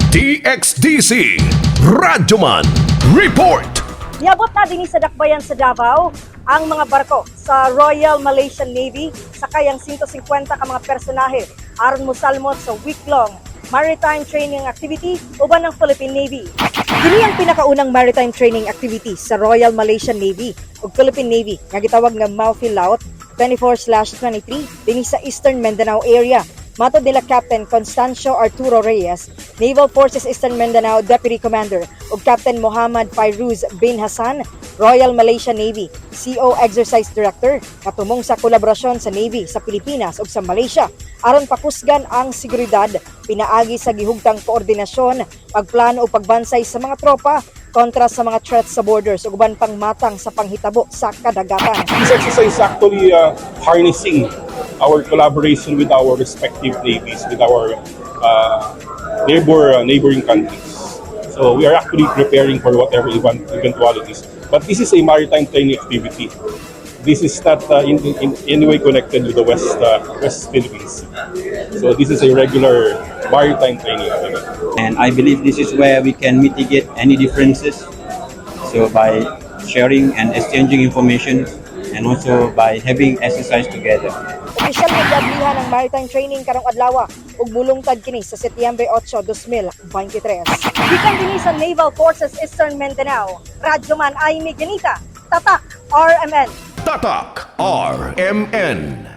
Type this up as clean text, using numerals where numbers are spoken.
DXDC Radyoman Report. Niabot na dinhi sa Dakbayan sa Davao ang mga barko sa Royal Malaysian Navy sakay ang 150 ka mga personahe aron mosalmot sa week-long maritime training activity uban ng Philippine Navy. Kini ang pinakaunang maritime training activity sa Royal Malaysian Navy ug Philippine Navy nga gitawag nga Maufi Laut 24/23 dinhi sa Eastern Mindanao area. Matod nila Captain Constancio Arturo Reyes, Naval Forces Eastern Mindanao Deputy Commander, ug Captain Muhammad Fairuz bin Hassan, Royal Malaysia Navy CO Exercise Director, katumong sa kolaborasyon sa Navy sa Pilipinas ug sa Malaysia aron pakusgan ang seguridad pinaagi sa gihugtang koordinasyon, pagplano ug pagbansay sa mga tropa kontra sa mga threats sa borders ug uban pang matang sa panghitabo sa kadagatan. This exercise is actually harnessing our collaboration with our respective navies, with our neighboring countries. So we are actually preparing for whatever eventualities. But this is a maritime training activity. This is not in any way connected with the West Philippines. So this is a regular maritime training activity. And I believe this is where we can mitigate any differences. So by sharing and exchanging information and also by having exercise together. Opisyal nga giablihan ang maritime training karong adlaw ug mulungtad kini sa Setyembre 8, 2023. Gikan dinhi sa Naval Forces Eastern Mindanao, Radyoman Aimee Ganita, Tatak RMN. Tatak RMN.